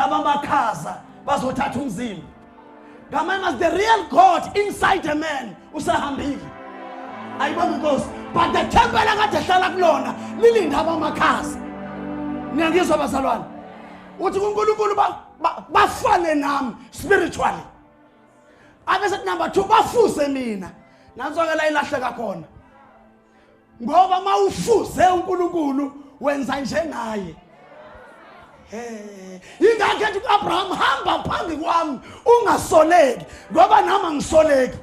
Lilinda abamakhaza bazothatha umzimba. Ngamanye amazwi, the real God inside a man usehambile. Ayibonga inkosi. But the temple akade ehlala kulona lilinda abamakhaza. Niyangizwa bazalwane? Uthi kuNkulunkulu bafane nami spiritually. Abese number 2 bafuze mina. Nanso ke la ilahleka khona. Ngoba mawufuze uNkulunkulu wenza njengaye. Hey, ingakho ethi uAbraham hamba phambi kwami ungasoleki ngoba nami angisoleki.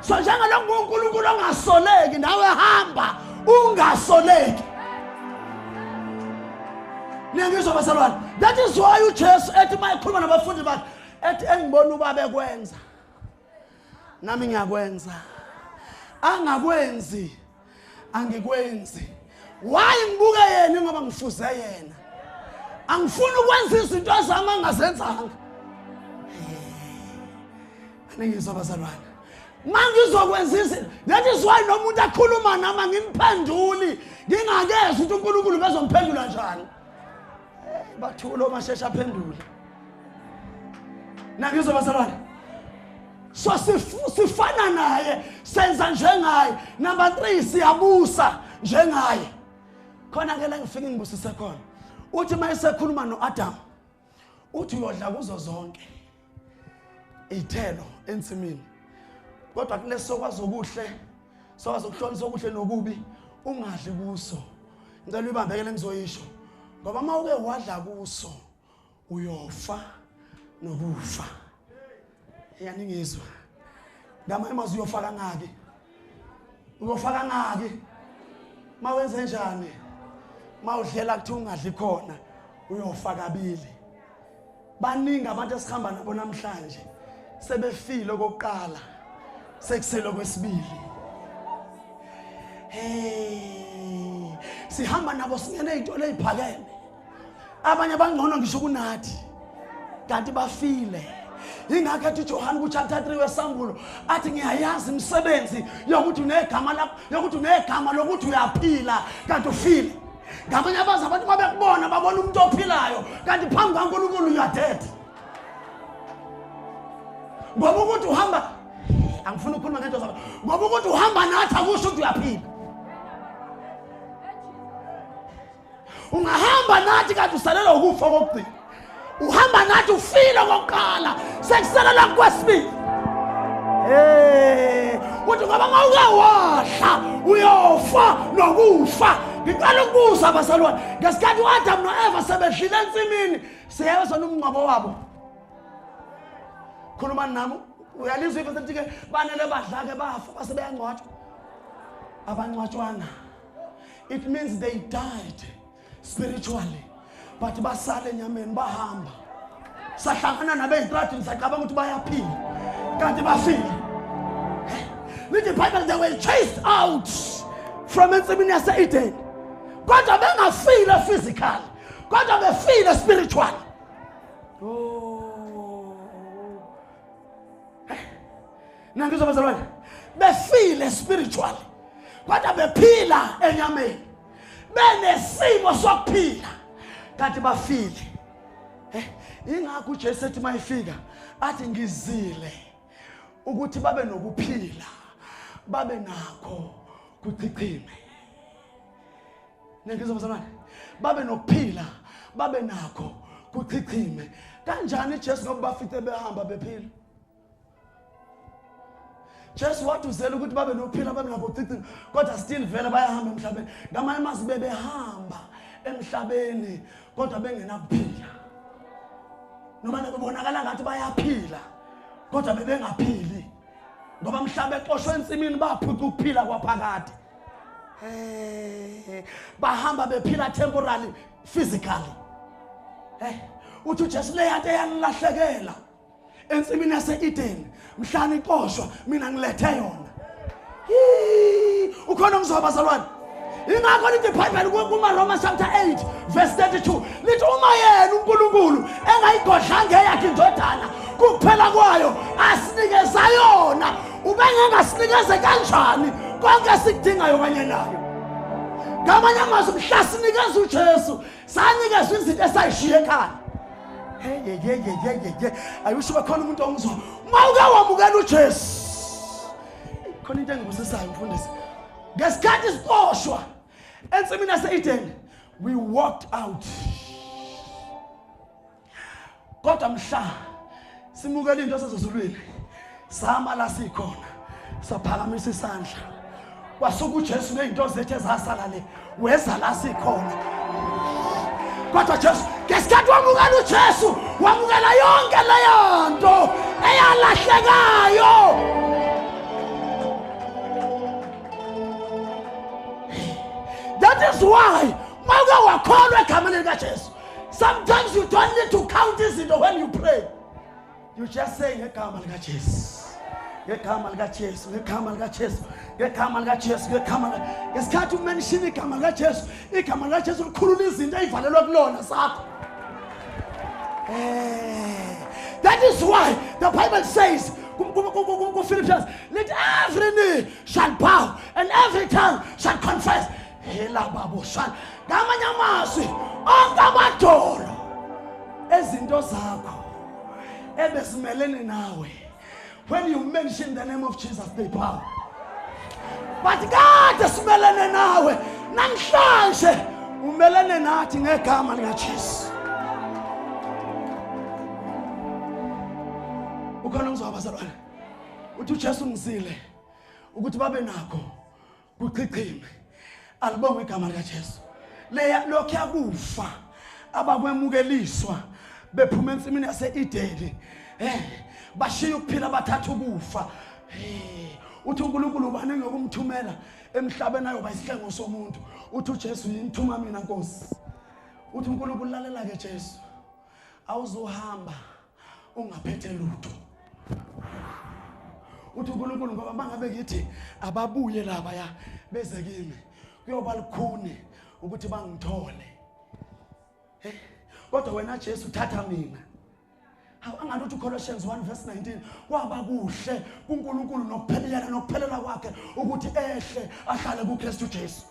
So njengalokhu uNkulunkulu ongasoleki nawe hamba ungasoleki. Niyangizwa bazalwane? That is why uJesu ethi uma ekhuluma nabafundi bakhe ethi engibona ubaba ekwenza nami ngiyakwenza, angakwenzi angikwenzi. Why ngibuke yena? Ngoba ngifuze yena. Angifuni ukwenza izinto ezami angazenzanga. Aningizwa bazalwane? Mangizokwenza izinto, that is why nomuntu akhuluma nami angimphenduli ngingakezwa ukuthi uNkulunkulu bezomphendula njani. Bathulo mashesha aphendule. Nangizwa bazalwane? So sifana naye, senza njengaye. Number 3, siyabusa njengaye. Khona ke la ngifike ngibusise khona. Uthi mayesekhuluma noAdam, uthi uyodla kuzo zonke iy'thelo ensimini, kodwa kuleso kwazokuhle sokwazi ukuhlonisa okuhle nokubi ungadli kuso. Ngicela uyibambekele ngizoyisho, ngoba uma uke wadla kuso uyofa nokufa. Iyaningizwa? Ngamanye amazwi uyofa kangaki? Uyofa kangaki? Ma wenze njani? Ma udlela kuthi ungadli khona uyofa kabili. Baningi abantu esihamba nabo namhlanje sebefile okokuqala, sekusele okwesibili. Hey, sihamba nabo singene ey'tolo ey'phakeme, abanye bangcono ngisho kunathi, kanti bafile. Ingakho ethi uJohane ku-chapter 3 wesambulo athi ngiyayazi imisebenzi yokuthi unegama lakho, yokuthi unegama lokuthi uyaphila kanti ufile. Ngamanye abazi abantu babekubona babona umuntu ophilayo kanti phambi kaNkulunkulu you are dead. Ngoba ukuthi uhamba, angifuni ukukhuluma ngento zakho, ngoba ukuthi uhamba nathi akusho ukuthi uyaphila. Ungahamba nathi kanti usalelwa ukufa kokugcina. Uhamba nathi ufile kokuqala, sekusalela kwesibili. Hey, uthi ngoba mawuke wadla uyofa nokufa. Ngiqala ukubuza bazalwane, ngesikhathi u-Adam no-Eva sebedlile ensimini, siyezwa umngcwabo wabo. Khuluma nami, uyalizwa ivesi elithi ke banele badla ke bafa base beyangcwatshwa. Abangcwatshwanga. It means they died spiritually, but basale enyameni bahamba. Sahlangana nabo ey'tradini sacabanga ukuthi bayaphila kanti bafile. Lithi iBhayibheli they were chased out from ensimini yase-Eden, kodwa bengafile physically, kodwa befile spiritually. Oh. Nangizwa bazalwane, befile spiritually kodwa bephila enyameni, benesimo sokuphila kanti bafile. Ingakho uJesu ethi mayifika athi ngizile ukuthi babe nokuphila, babe nakho kuchichime. Ningizwa bazalwane? Babe nokuphila, babe nakho kuchichime. Kanjani Jesu ngoba bafice behamba bephila? Jesu wathi uzele ukuthi babe nokuphila, babe nakho kuchichime, kodwa still vele bayahamba emhlabeni. Ngamanye amazwi bebehamba emhlabeni kodwa bengenakuphila. Noma bebonakala ngathi bayaphila kodwa bebengaphili, ngoba mhla bexoshwe ensimini baphuca ukuphila kwaphakade. Hey, bahamba bephila temporarily physically. Hey, uthi uJesu leya nto eyanilahlekela ensimini yase-Eden mhla nixoshwa, mina ngilethe yona. Ukhona ngizwa bazalwane? Ingakho lithi iBhayibheli kuma-Roma chapter 8 verse 32 lithi uma yena uNkulunkulu engayigodlanga eyakhe indodana kuphela kwayo asinikeza yona, ubengeke asinikeze kanjani konke esikudingayo kanye nayo? Ngamanye amazwi mhla sinikeza uJesu sanikezwa izinto esayishiya ekhaya. Hey yeah yeah yeah yeah yeah. I wish bakhona umuntu ongizwa. Mawuke wamukela uJesu. Khona into engibusisayo mfundisi. Ngesikhathi siqoshwa ensimini yase-Eden, we walked out. Kodwa mhla simukela into sasezulwini, sama la sikhona, saphakamisa isandla. Kwasuka uJesu nezinto zethu ezasala le, weza la sikhona. Kodwa Jesu, ngesikhathi wamukela uJesu, wamukela yonke leyo nto eyalahlekayo. That is why mawuke wakholwa egameni likaJesu. Sometimes you don't need to count izinto when you pray. You just say ngegama likaJesu. Ngegama likaJesu, ngegama likaJesu, ngegama likaJesu, ngegama. Ngesikhathi umention igama likaJesu, igama likaJesu likhulula izinto ezivalelwe kulona sakho. That is why the Bible says, Philippians, let every knee shall bow and every tongue shall confess. Hela baboshan. Ngamanye amazwi onke amadolo ezinto zakho ebesimelene nawe. When you mention the name of Jesus, they bow. But God simelene nawe namhlanje umelene nathi ngegama likaJesu. Ukhona ngizwa abazalwane. Uthi uJesu ngizile ukuthi babe nakho kuchichime. Alibongwe igama likaJesu. Leya lokhu yakufa abakwemukeliswa bephuma ensimini yase-Edeni, bashiya ukuphila bathatha ukufa. Uthi uNkulunkulu ubani ngokumthumela emhlabeni ayoba isihlengo somuntu. Uthi uJesu yinithuma mina Nkosi. Uthi uNkulunkulu lalela ke Jesu, awuzohamba ungaphethe lutho. Uthi uNkulunkulu ngoba mangabe ngithi ababuye laba ya beze kimi, kuyoba lukhuni ukuthi bangithole. Kodwa wena Jesu thatha mina. Hawu angathi uthi Colossians 1 verse 19 kwaba kuhle kuNkulunkulu nokuphelela nokuphelela kwakhe ukuthi ehle ahlale kuKristu Jesu.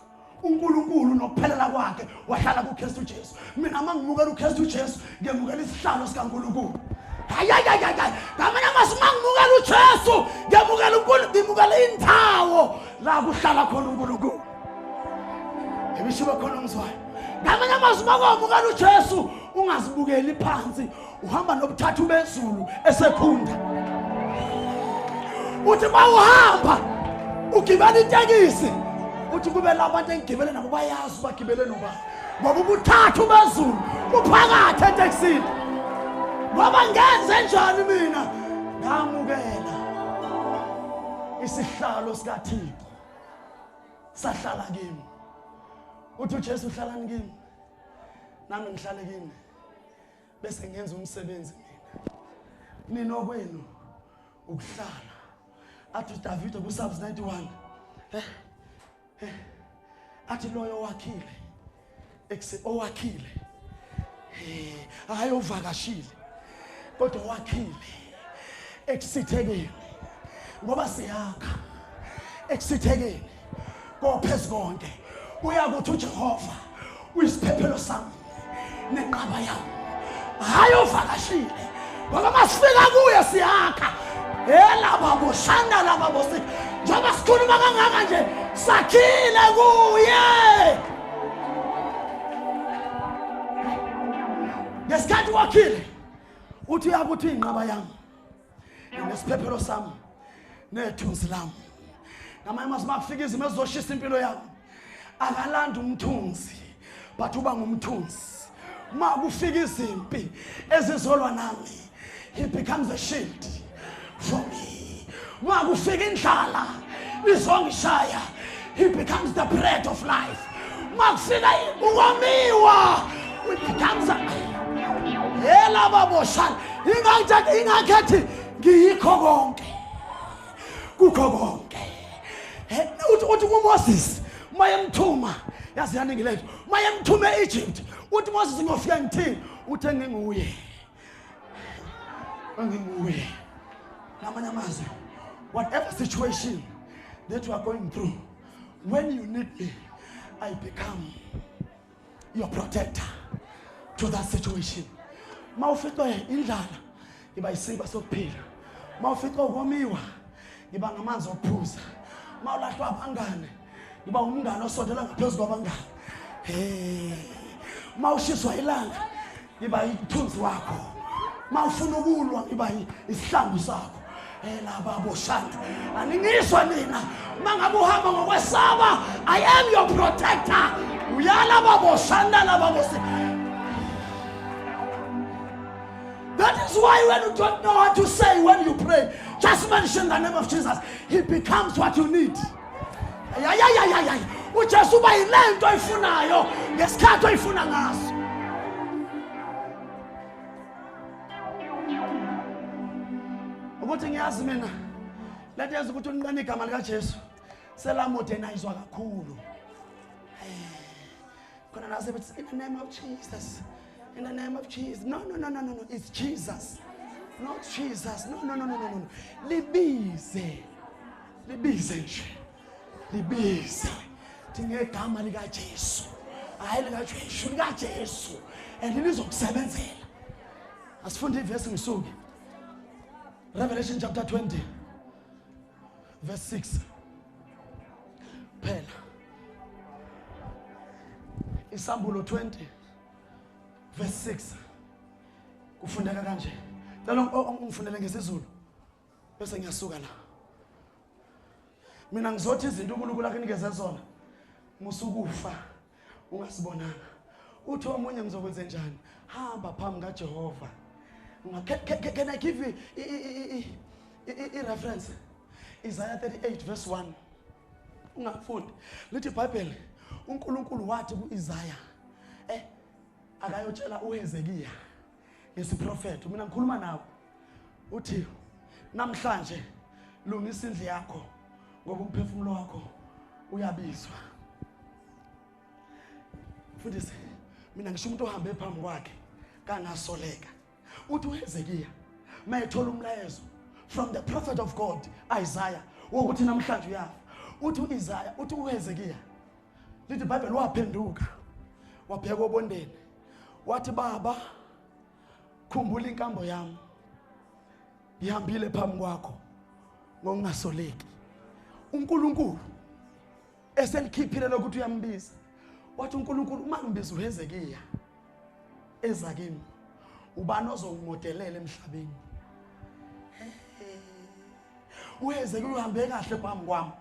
uNkulunkulu nokuphelela kwakhe wahlala kuKristu Jesu. Mina mangimukela uKristu Jesu ngiyamukela isihlalo sikaNkulunkulu. Hayi hayi hayi hayi. Ngamanye amazwi mangimukela uJesu ngiyamukela uNkulunkulu, ngimukela indawo la kuhlala khona uNkulunkulu. Ebishiwe khona ngizwayo. Ngamanye amazwi makwamukela uJesu ungazibukeli phansi, uhamba nobuthathu bezulu esekhunda. Uthi mawuhamba ugibela itekisi, uthi kube labantu engigibele nabo bayazi bagibele nobani, ngoba ubuthathu bezulu buphakathi etekisini. Ngoba ngenze njani mina? Ngamukela isihlalo sikaThixo sahlala kimi. Uthi uJesu uhlalani kimi, nami ngihlale kimi, bese ngenza umsebenzi mina. Nina okwenu ukuhlala. Athi uDavide kuPsalms 91, athi loyo owakhile, owakhile, hayi ovakashile, kodwa owakhile ekusithekeni, ngoba siyakha ekusithekeni kophezu konke. Uyakuthi uJehova uyisiphephelo sami nenqaba yami, hayi ovakashile, ngoba masifika kuye siyakha. Hela baboshanda laba bosi, njengoba sikhuluma kangaka nje sakhile kuye. Ngesikhathi wakhile uthi uyakuthi inqaba yami nesiphephelo sami nethunzi lami. Ngamanye amazwi makufika izimo ezizoshisa impilo yami, akalanda umthunzi but uba ngumthunzi. Ma kufika izimpi ezizolwa nami, he becomes a shield for me. Ma kufika indlala izongishaya, he becomes the bread of life. Ma kufika ukomiwa, he becomes a hela baboshana. Ingakhethi ngiyikho konke, kukho konke. Uthi kuMoses mayemthuma, yazi yaningi lento, mayemthuma e-Egypt, uthi Moses ngiyofika ngithini? Uthe nginguye, nginguye. Ngamanye amazwi, whatever situation that you are going through, when you need me, I become your protector to that situation. Mawuficwe indlala ngiba isinkwa sokuphila. Mawuficwe ukomiwa ngiba ngamanzi okuphuza. Mawulahlwa abangane ngiba umngane osondela ngaphezu kwabangane. Hey, mawushiswa ilanga ngiba ithunzi wakho. Mawufuna ukulwa ngiba isihlangu sakho. Elababoshanda aningiswa nina. Mangabe uhamba ngokwesaba, I am your protector. Uyala baboshanda lababosi. That is why when you don't know what to say when you pray, just mention the name of Jesus. He becomes what you need. Ay. uJesu uba yilento oyifunayo ngesikhathi oyifuna ngaso. Ukuthi ngiyazi mina lento yenza ukuthi unqene igama likaJesu selamodernizwa kakhulu. Khona nase bethi in the name of Jesus, in the name of Jesus. No, no, no, no, no, no. It's Jesus, not Jesus. No, no, no, no, no, no. Libize, libize nje, libize ngegama likaJesu, hayi likaJesu, likaJesu, and lizokusebenzela. Asifunde ivesi ngisuke. Revelation chapter 20 verse 6. Phela Isambulo 20 verse 6 kufundeka kanje. Cela ungifundele ngesiZulu bese ngiyasuka la. Mina ngizothi izinto uNkulunkulu akunikeze zona musukufa ungasibonanga. Uthi omunye ngizokwenza njani? Hamba phambi kaJehova. Can I give you a reference? Isaiah 38 verse 1. Ungafundi. Lithi iBhayibheli uNkulunkulu wathi kuIsaiah akayotshela uHezekiya ngesiprofetho. Mina ngikhuluma nawe. Uthi namhlanje lungisa indlu yakho ngoba umphefumulo wakho uyabizwa. Mfundisi, mina ngisho umuntu ohambe phambi kwakhe kangasoleka. Uthi uHezekiya mayethola umlayezo from the prophet of God Isaiah wokuthi namhlanje uyafa. Uthi uIsaiah, uthi uHezekiya, lithi iBhayibheli waphenduka wabheka obondeni wathi, baba khumbula inkambo yami, ngihambile phambi kwakho ngokungasoleki. uNkulunkulu eselikhiphile lokuthi uyambiza, wathi uNkulunkulu uma ngibiza uHezekiya eza kimi, ubani ozongimodelela emhlabeni? uHezekiya uhambe kahle phambi kwami,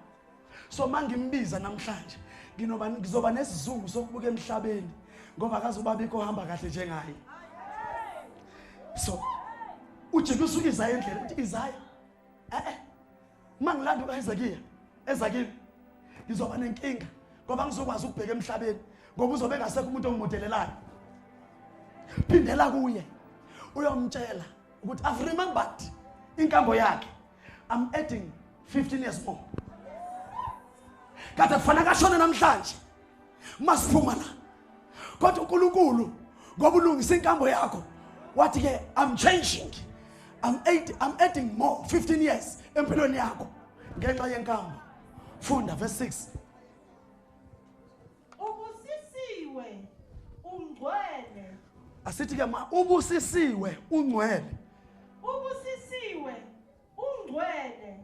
so mangimbiza namhlanje ngizoba nesizungu sokubuka emhlabeni ngoba akazubabikho ohamba kahle njengaye. So ujike usuke Isaya endlela, uthi Isaya uma ngilanda uHezekiya eza kimi ngizoba nenkinga ngoba ngizokwazi ukubheka emhlabeni ngoba uzobe engasekho umuntu ongimodelelayo. Phindela kuye uyomtshela ukuthi I've remembered inkambo yakhe, I'm adding 15 years more. Kade kufanele kashone namhlanje masiphuma la, kodwa uNkulunkulu ngoba ulungisa inkambo yakho wathi ke I'm changing, I'm adding more 15 years empilweni yakho ngenxa yenkambo. Funda verse 6. Ubusisiwe ungcwele. Asithi ke ma ubusisiwe ungcwele. Ubusisiwe ungcwele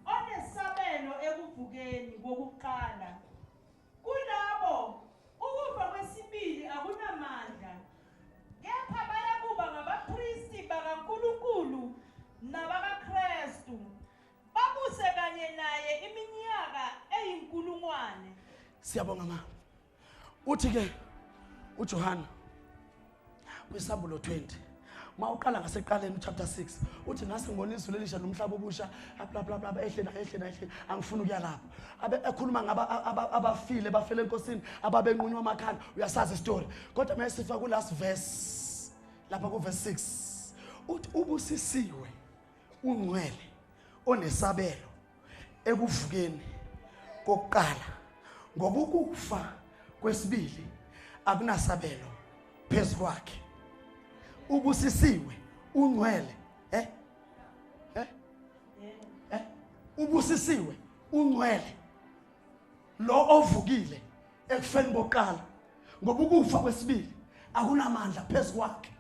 onesabelo ekuvukeni kokuqala. Kulabo ukufa kwesibili akunamandla, kepha bayakuba ngabapristi bakaNkulunkulu nabakaKristu, babuse kanye naye iminyaka eyinkulungwane. Siyabonga ma. Uthi ke uJohana kwisambulo 20 mawuqala ngaseqaleni chapter 6 uthi ngase ngibona izulu elisha nomhlaba obusha bla bla bla ehle na ehle na ehle, angifuni ukuya lapho. Abe ekhuluma ngaba abafile bafele enkosini ababenqunywa amakhanda, uyasazi istory. Kodwa mayesifa ku last verse lapha ku verse 6 uthi ubusisiwe ungcwele onesabelo ekuvukeni kokuqala, ngoba ukufa kwesibili akunasabelo phezu kwakhe. Ubusisiwe ungcwele ubusisiwe ungcwele lo ovukile ekufeni kokuqala, ngoba ukufa kwesibili akunamandla phezu kwakhe.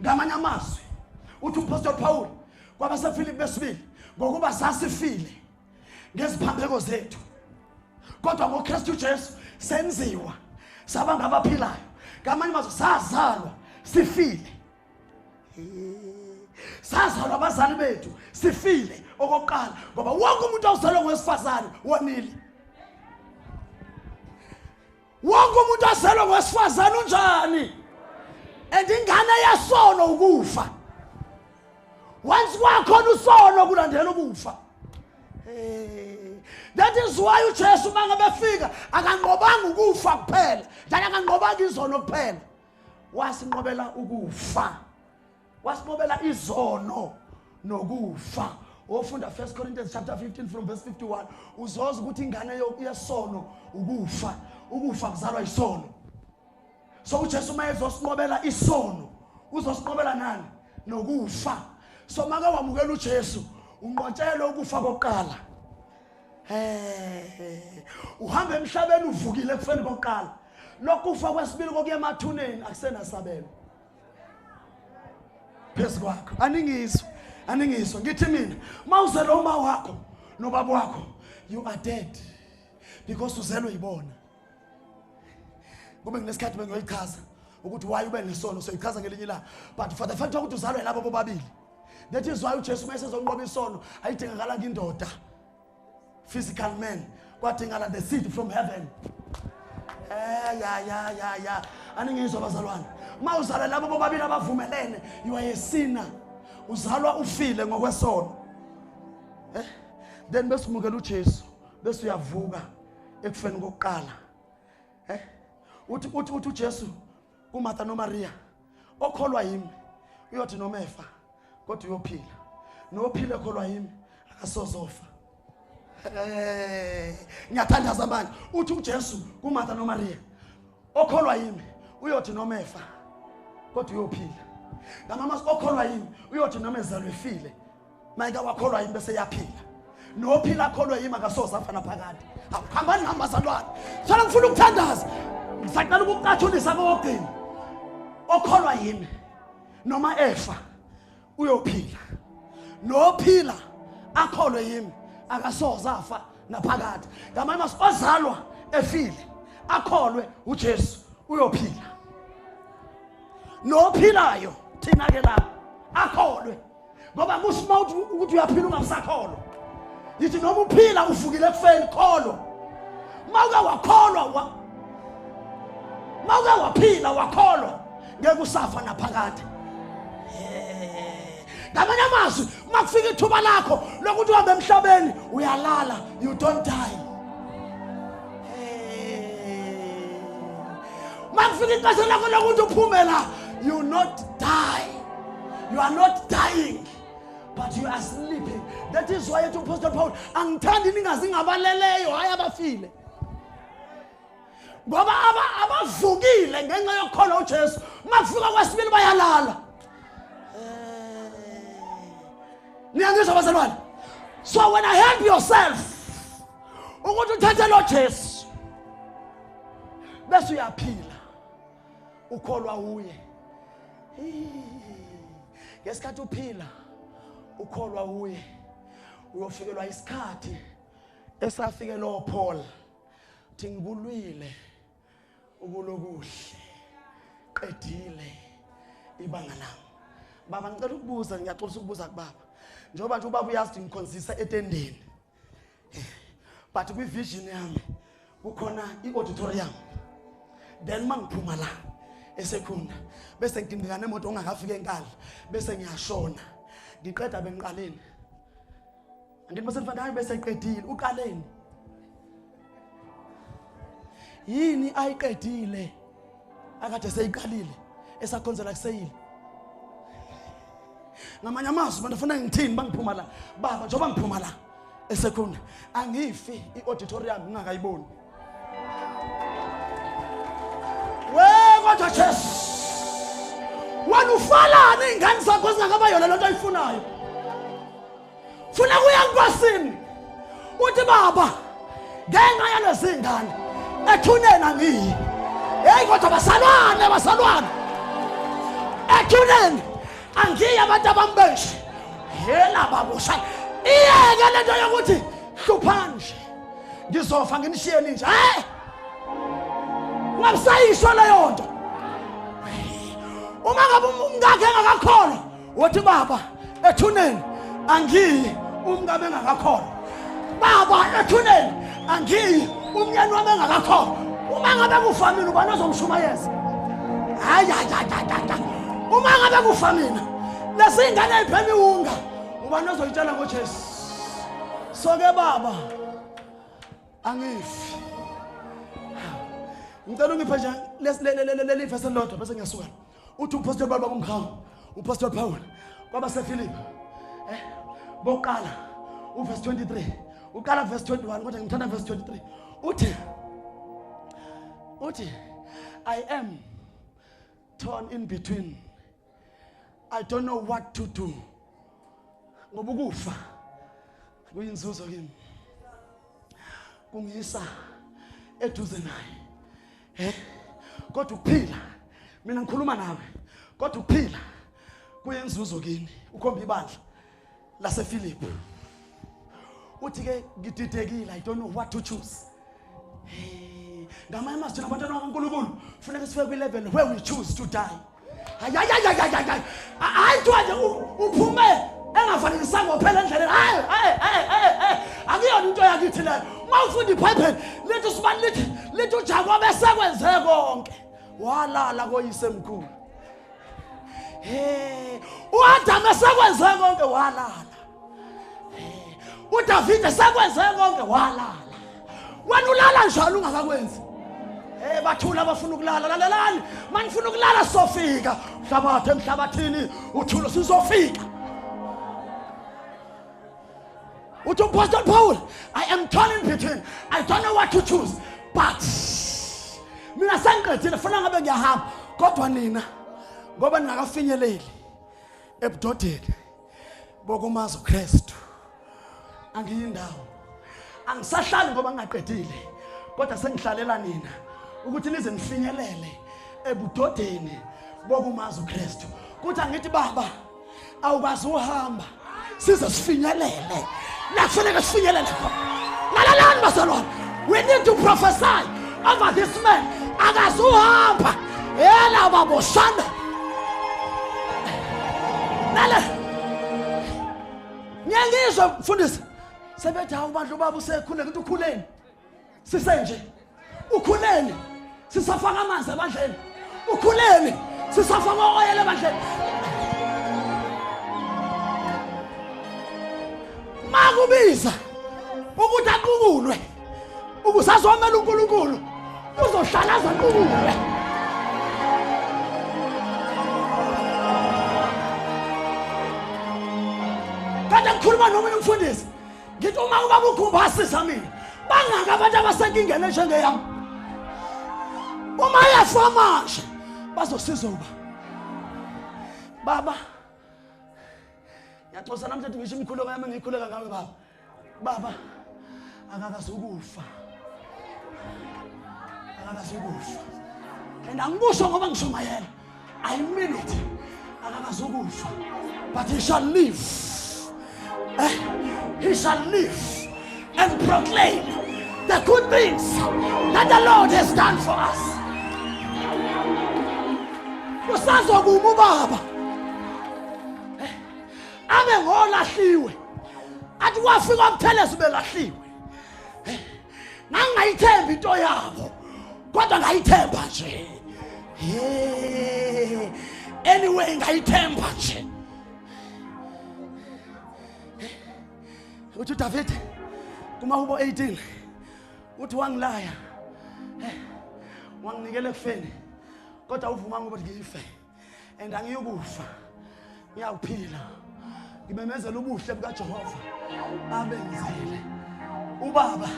Ngamanye amazwi uthi uPastor Paul kwabaseFilipi besibili, ngokuba sasifile ngeziphambeko zethu, kodwa ngoKristu Jesu senziwa saba ngabaphilayo. Ngamanye amazwi sazalwa sifile, sazalwa abazali bethu sifile okokuqala, ngoba wonke umuntu ozalwe ngowesifazane wonile. Wonke umuntu ozalwe ngowesifazane unjani? And ingane yesono ukufa. Once kwakhona usono kulandela ukufa. That is why uJesu mangabe efika akanqobanga ukufa kuphela, njalo akanqobanga izono kuphela, wasinqobela ukufa, wasinqobela izono nokufa. Ofunda 1 Corinthians chapter 15 from verse 51 uzoza ukuthi ingane yesono ukufa, ukufa kuzalwa isono. So uJesu uma ezosinqobela isono uzosinqobela nani? Nokufa. So make wamukela uJesu unqotshelwe ukufa kokuqala. Uhamba emhlabeni uvukile ekufeni kokuqala. Lokufa kwesibili kokuya emathuneni akusenasabelo phezu kwakho. Aningizwa, aningizwa. Ngithi mina mawuzelwe uma wakho nobaba wakho, you are dead because uzelwe yibona. Kube nginesikhathi bengiyoyichaza ukuthi why ube nesono, soyichaza ngelinye ilanga, but for the fact ukuthi uzalwe labo bobabili, that is why uJesu uma esezonqoba isono ayidingakalanga indoda, physical man, kwadingala the seed from heaven. Ya ya ya ya, aningizwa bazalwane. Uma uzalwa labo bobabili abavumelene, you are a sinner, uzalwa ufile ngokwesono. Then bese umukela uJesu, bese uyavuka ekufeni kokuqala. Uthi uthi uthi uJesu kuMartha noMaria, okholwa yimi uyothi noma efa kodwa uyophila, nophila ekholwa yimi akasozofa. Ngiyathandaza manje. Uthi uJesu kuMartha noMaria, okholwa yimi uyothi noma efa kodwa uyophila. Ngamama okholwa yimi uyothi noma ezalwe efile, mayike wakholwa yimi bese yaphila, nophila akholwe yimi akasoze afa naphakade. Awuhambani nami bazalwane. Sala ngifuna ukuthandaza, ngisacela ukucathulisa kokugcina. Okholwa yimi noma efa uyophila, nophila akholwe yimi akasoze afa naphakade. Ngamanye amazwi ozalwa efile akholwe uJesu uyophila, nophilayo thina ke lapha akholwe, ngoba kusho ukuthi uyaphila ungasakholwa. Yithi noma uphila uvukile ekufeni, kholwa. Mawuke wakholwa, mawuke waphila wakholwa, ngeke usafa naphakade. Ngamanye amazwi uma kufika ithuba lakho lokuthi uhambe emhlabeni uyalala, you don't die. Uma kufika ixesha lakho lokuthi uphume la, you not die. You are not dying, but you are sleeping. That is why ethi uPastor Paul, angithandi ningazi ngabaleleyo, hayi abafile. Ngoba abavukile ngenxa yokukholwa uJesu, uma kufika kwesibili bayalala. Niyangizwa bazalwane? So when I help yourself ukuthi uthathe lo Jesu bese uyaphila ukholwa uye. Ngesikhathi uphila ukholwa uye, uyofikelwa isikhathi esafike lo Paul, thi ngikulwile ukulokuhle, qedile ibanga lami. Baba ngicela ukubuza, ngiyaxolisa ukubuza kubaba, njengoba nje ubaba uyazi ukuthi ngikhonzisa etendeni, but kwi-vision yami kukhona i-auditorium, then mangiphuma la esekhunda bese ngidingeka nemoto ongakafika enkandla, bese ngiyashona ngiqeda bengiqaleni, angithi bese ngifana bese eqedile. Uqaleni yini ayiqedile akade seyiqalile esakhonzela kuseyile? Ngamanye amazwi abantu afuna ngithini bangiphuma la baba, njengoba ngiphuma la esekhunda angifi i-auditorium ngingakayiboni. We kodwa Jesu, wena ufalani iy'ngane zakho zingakaba yona lento ayifunayo? Funa kuya enkosini uthi baba, ngenxa yalezi ngane ethuneni angiyi. Hey kodwa basalwane, basalwane ethuneni. Angiyi abantu abambeshi. Hela babusha. Iyeke lento yokuthi hluphani nje. Ngizofa nginishiyeni nje. Hey! Ungabisayisho leyo nto. Uma ngabe umkakhe engakakholwa, wothi baba ethuneni angiyi umkami engakakholwa. Baba ethuneni angiyi umyeni wami engakakholwa. Uma ngabe kufa mina ubani ozomshumayeza? Hayi hayi hayi. Uma ngabe kufa mina lesi ingane iphela iwunga ubani ozoyitshela ngoJesu? So ke baba angifi. Ngicela ungiphe nje leli verse elilodwa bese ngiyasuka. Uthi umpostoli baba umkhawu, umpostoli Paul kwabaseFilipi bokuqala uverse 23, uqala verse 21 kodwa ngithanda verse 23. Uthi I am torn in between. I don't know what to do. Ngoba ukufa kuyinzuzo kimi. Kungisa eduze naye. Kodwa ukuphila mina ngikhuluma nawe. Kodwa ukuphila kuyinzuzo kini. Ukhomba ibandla laseFilipi. Uthi ke ngididekile, I don't know what to choose. Ngamanye amazwi abantwana bakaNkulunkulu kufuneka sifike kwi-level where we choose to die. Hayi hayi hayi hayi hayi. Hayi kuthiwa nje uphume engavalelisanga phela endleleni. Hayi hayi hayi. Akuyona into yakithi leyo. Uma ufunda iBhayibheli lithi usibani lithi uJakobe esekwenze konke. Walala koyise mkhulu. Hey, uAdam esekwenze konke walala. uDavid esekwenze konke walala. Wena ulala njalo ungakakwenzi. Hey bathula abafuna ukulala, lalelani. Manifuna ukulala sofika. Hlabathe emhlabathini uthulo sizofika. Uthi uMpostoli Paul, I am torn in between. I don't know what to choose. But mina sengiqedile funa ngabe ngiyahamba kodwa nina ngoba ningakafinyeleli ebudodeni bokumazi uKristu angiyindawo. Angisahlali ngoba ngingaqedile kodwa sengihlalela nina ukuthi nize nifinyelele ebudodeni bokumazi uKristu. Kuthi angithi baba awukwazi uhamba size sifinyelele la kufanele sifinyelele khona. Lalalani bazalwane, we need to prophesy over this man. Akazuhamba yela baboshana nale. Ngiyangizwa mfundisi sebethi hawu bandla ubaba usekhuleke. Ukuthi ukhuleni sisenje, ukhuleni sisafaka amanzi ebandleni, ukhuleni sisafaka oyela ebandleni. Makubiza ukuthi aqukulwe ukuze azomela uNkulunkulu uzohlala azaqukulwe. Kade ngikhuluma nomunye umfundisi ngithi uma ubaba ukhumba asiza mina bangaka abantu abasenkingeni njengeyami. Uma yafa manje bazosiza uba baba. Ngiyaxoxa namhlanje ngisho imikhuleko yami ngikhuleka ngawe baba. Baba akakazukufa. Akakazukufa. And angikusho ngoba ngishumayela. I mean it. Akakazukufa. But he shall live. He shall live and proclaim the good things that the Lord has done for us. Usazokuma ubaba. Abe ngolahliwe. Athi kwafika uButhelezi belahliwe. Ngangayithemba into yabo kodwa ngayithemba nje. Anyway ngayithemba nje. Uthi uDavid kumahubo 18 uthi wangilaya wanginikela ekufeni kodwa uvuma ngoba ngife and angiyukufa ngiyawuphila ngimemezela ubuhle bukaJehova abenzile ubaba.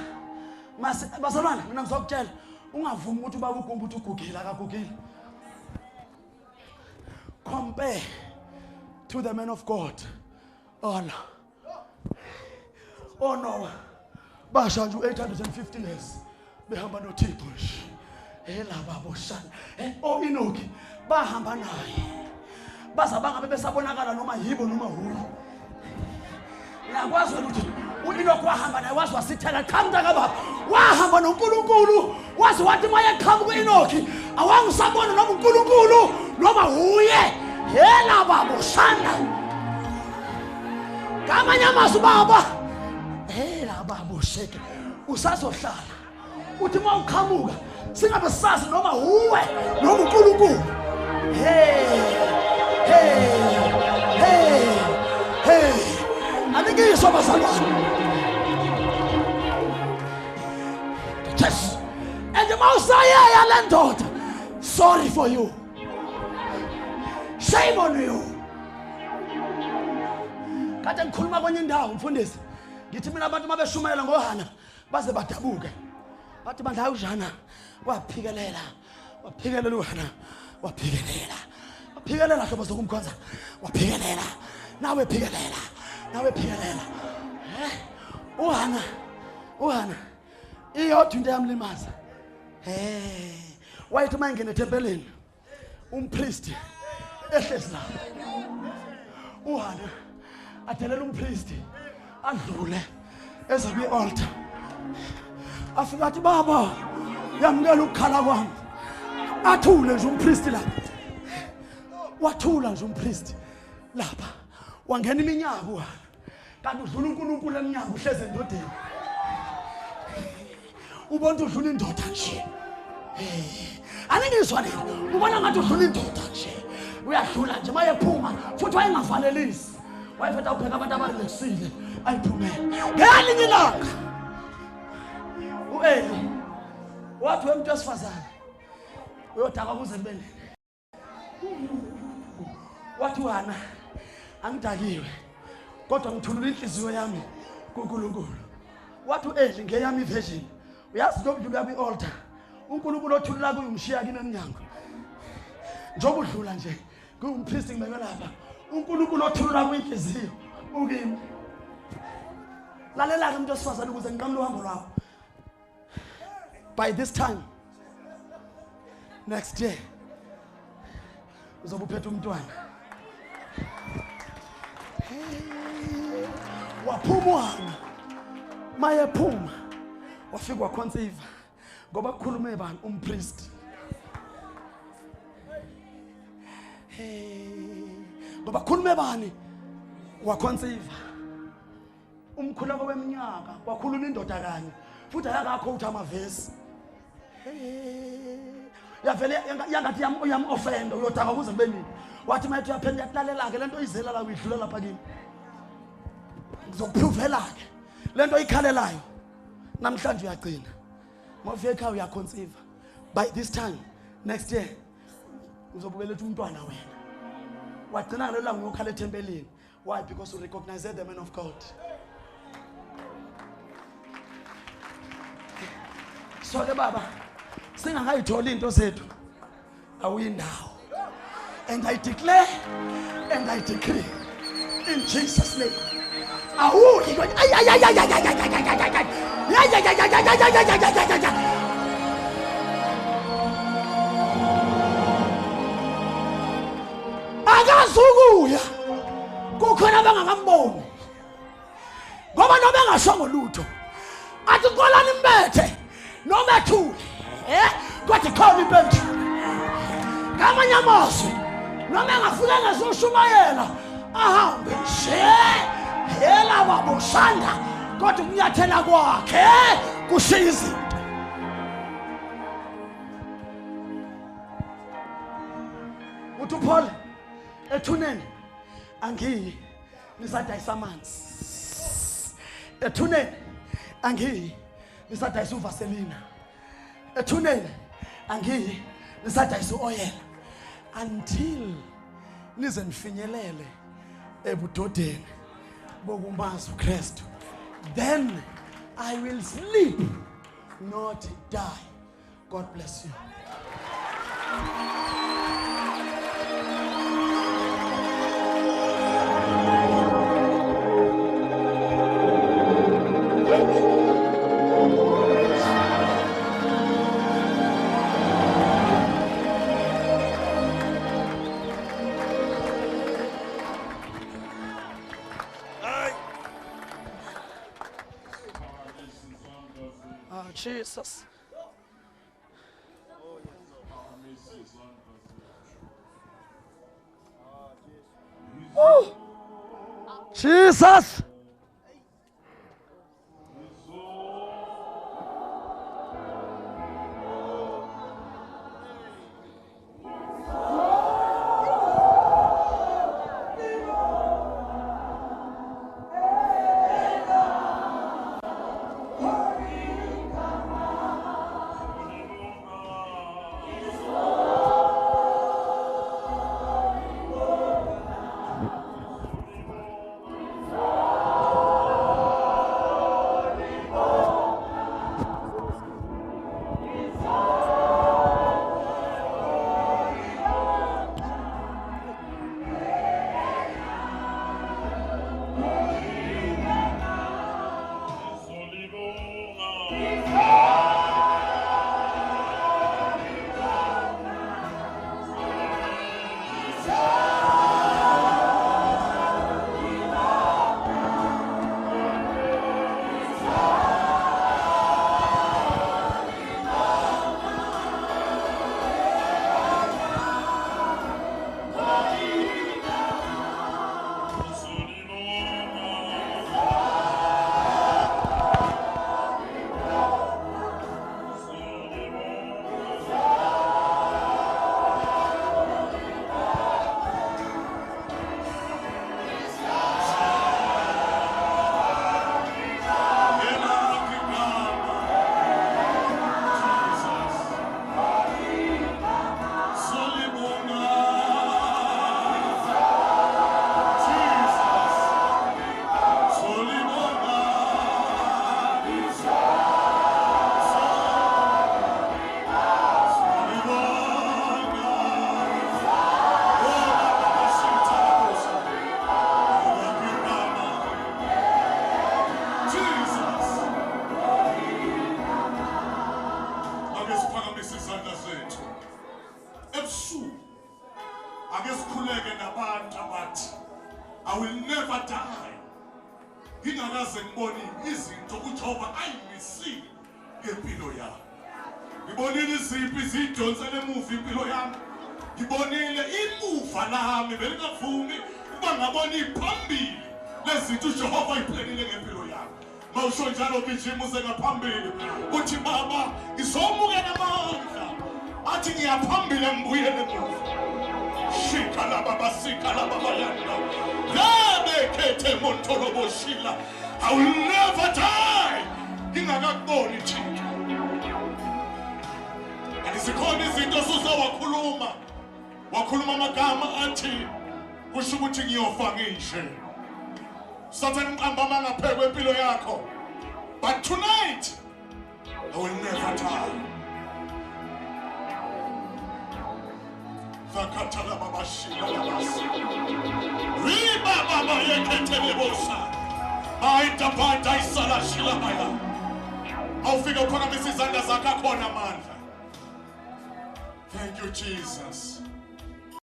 Bazalwane mina ngizokutshela ungavumi ukuthi ubaba ugumba uthi ugugile, akagugile. Compare to the man of God Allah. Oh no, basha nje 850 years behamba noThixo nje. Hela baboshana. Oh Enoki bahamba naye. Baza bangabe besabonakala noma yibo noma huyo. Uyakwazi ukuthi uEnoch wahamba naye waze wasithela cha mntakababa. Wahamba noNkulunkulu waze wathi mayeqhamuka uEnoch awangisabona noma uNkulunkulu noma huye. Yela baba ushanda. Ngamanye amazwi baba. Hela baba usheke. Usazohlala. Uthi mawuqhamuka singabe sazi noma huwe noma uNkulunkulu. Hey hey hey hey. Aningizwa bazalwane. Yes. And mawusayeya le ndoda, sorry for you. Shame on you. Kade ngikhuluma kwenye indawo mfundisi. Ngithi mina abantu mabeshumayela ngoHana baze badabuke. Bathi bandla uJana waphikelela. Waphikelela uHana. Waphikelela. Waphikelela hlobo zokumkhonza. Waphikelela. Nawe phikelela. Nawe phikelela. Eh? uHana. uHana. Iyodwa into eyamlimaza. Eh. Wayethi mayingena ethempelini umpriest ehlezi lapho. uHana adelela umpriest adlule eze kwi-altar. Afika athi baba yamukela ukukhala kwami. Athule nje umpriest lapha. Wathula nje umpriest lapha. Wangena iminyaka uHana. Kanti udlula uNkulunkulu emnyango uhleze endodeni. Ubona udlula indoda nje. Aningizwa nina. Ubona ngathi udlula indoda nje. Uyadlula nje mayephuma futhi wayengavalelisi. Wayefetha ubheka abantu abarelaxile ayiphumele. Ngelinye ilanga uEli wathi wemntu wesifazane uyodakwa kuze kube nini. Wathi uHana angidakiwe kodwa ngithulula inhliziyo yami kuNkulunkulu. Wathi uEli ngeyami iversion. Uyazi lokudlula kwi-altar uNkulunkulu othulula kuye umshiya kimi emnyango. Njengoba udlula nje ngingumpriest ngibekwe lapha. uNkulunkulu othulula kwinhliziyo ukimi. Lalela ke umuntu wesifazane ukuze ngiqamule uhambo lwakho. By this time next year uzobe uphethe umntwana. Waphuma uHana. Mayephuma wafika waconceive ngoba kukhulume bani umpriest. Ngoba khulume bani waconceive. Umkhuleko weminyaka wakhuluma indoda kanye futhi ayakakho uthi amavesi. Yavele yangathi uyam-offenda uyodaka kuze kube nini. Wathi mayethi uyaphendula yakulalela ke lento izela la uyidlula lapha kimi. Ngizokuphuvela ke lento oyikhalelayo namhlanje uyagcina. Mawufika ekhaya uyaconceive. By this time next year uzobubeletha umntwana wena. Wagcina ngalelo langa uyokhala ethempelini. Why? Because you recognize the man of God. So ke baba singakayitholi into zethu awuyindawo. And I declare and I decree in Jesus name. Awuyi ay ay ay ay ay ay ay ay ay ay ay ay ay ay ay ay ay ay ay. Akazukuya kukhona abangakamboni ngoba noma engashongo lutho athi nkolani imbethe noma ethule kodwa ikhona impendulo. Ngamanye amazwi noma engafika ngezoshumayela ahambe nje yela babushanda kodwa ukunyathela kwakhe kushiya izinto. Uthi uPaul ethuneni angiyi nisadayisa amanzi. Ethuneni angiyi nisadayisa uvaselina. Ethuneni angiyi nisadayisa uoyela until nize nifinyelele ebudodeni bokumazi uKristu. Then I will sleep not die. God bless you. Jesus. Oh, Jesus. I will never die. Ngingakaze ngibone izinto uJehova ayimisile ngempilo yami. Ngibonile izimpi zidonsele emuva impilo yami. Ngibonile imuva lami belingavumi ukuba ngabona iphambili lezinto uJehova ayiplanile ngempilo yami. Mawusho njalo gijima uze ngaphambili uthi baba ngizomukela amandla athi ngiyaphambili ngibuyele emuva. Shika laba basika laba bayanda. Rabekhethe montoloboshila. I will never die. Ngingakakuboni Thixo. Andizikhona izinto osuzowakhuluma. Wakhuluma amagama athi kusho ukuthi ngiyofa ngishe. Sathane umqamba amanga kwempilo yakho. But tonight I will never die. Zakatala baba shila baba. Riba baba yeketele bosa. Baita baita isala shila baya. Awufika uphakamisa izandla zakho akhona amandla. Thank you, Jesus.